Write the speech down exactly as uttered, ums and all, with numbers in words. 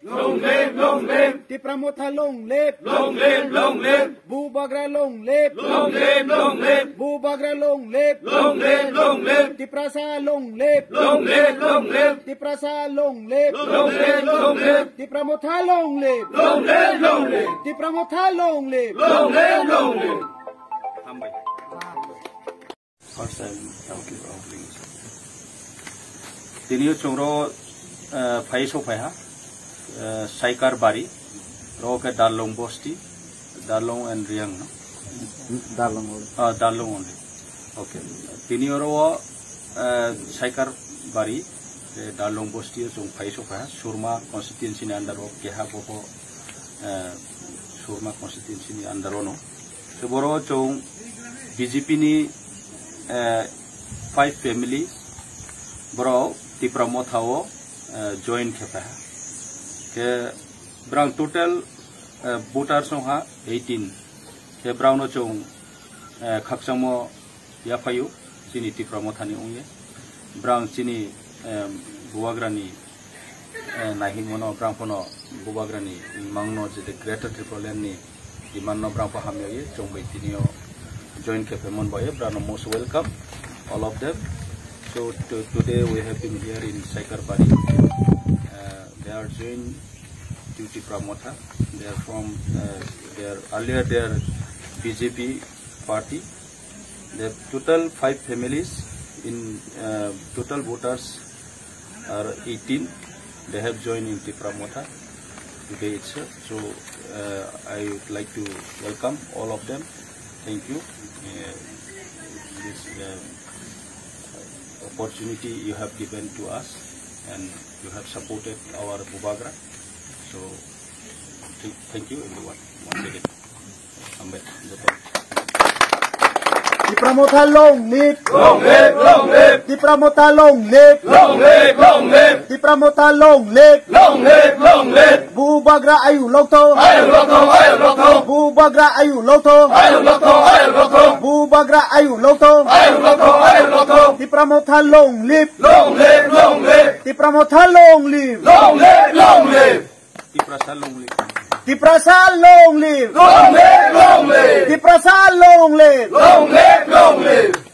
Long live, long live. Tipra Motha long live. Long live, long live. Bubagra long live. Long live, long live. Bubagra long live. Long live, long live. Tiprasa long live. Long live, long live. Tiprasa long live. Long live, long live. Tipra Motha long live. Long live, long live. Tipra Motha long live. Long live, long live. Hambai. First time, thank you, thank you. Tini o chwng ro, eh, phai sok phai ha, eh, Saikar Bari, ro ke Darlong Bosti, Darlong and Riang, no? Darlong only. Ah, Darlong only. Okay. Tini oro, eh, Saikar Bari, eh, Darlong Bosti o chwng phai sok phai ha, Surma constituency ni under o keha boho, eh, Surma constituency ni under o no. Tei boro chwng B J P ni, eh, five family borok Tipra Motha o, eh, join khe paha. Khe brang total, eh, voters wngkha eighteen. Khe brang no chwng, eh, khakchangmo yaphaio chini Tipra Motha ni wngya. Brang chini, eh, Bubagra ni eh, naihimano brang phano Bubagrani mangno je the Greater Tipraland ni demand no brang pho hamya ye chwng bai tini o join khe phaimon bai brano most welcome all of them. So to, today we have been here in Saikar Bari. Uh, they are joined to Tipra Motha. They are from, uh, they are earlier they are B J P party. The total five families in, uh, total voters are eighteen. They have joined in Tipra Motha today itself. So, uh, I would like to welcome all of them. Thank you. Uh, this, uh, opportunity you have given to us and you have supported our Bubagra. So, th-, thank you everyone once again. Hambai, joto. Tipra Motha long live. Long live, long live. Tipra Motha long live. Long live, long live. Tipra Motha long live. Long live, long live. Bubagra ayu lokto. Ayu lokto, ayu lokto. Bubagra ayu lokto. Ayu lokto, ayu lokto. Bubagra ayu lokto. Ayu lokto, ayu lokto. Tipra Motha long live. Long live, long live. Tipra Motha long live. Long live, long live. Tiprasa long live. Tiprasa long live. Long live, long live. Tiprasa long live. Long live, long live.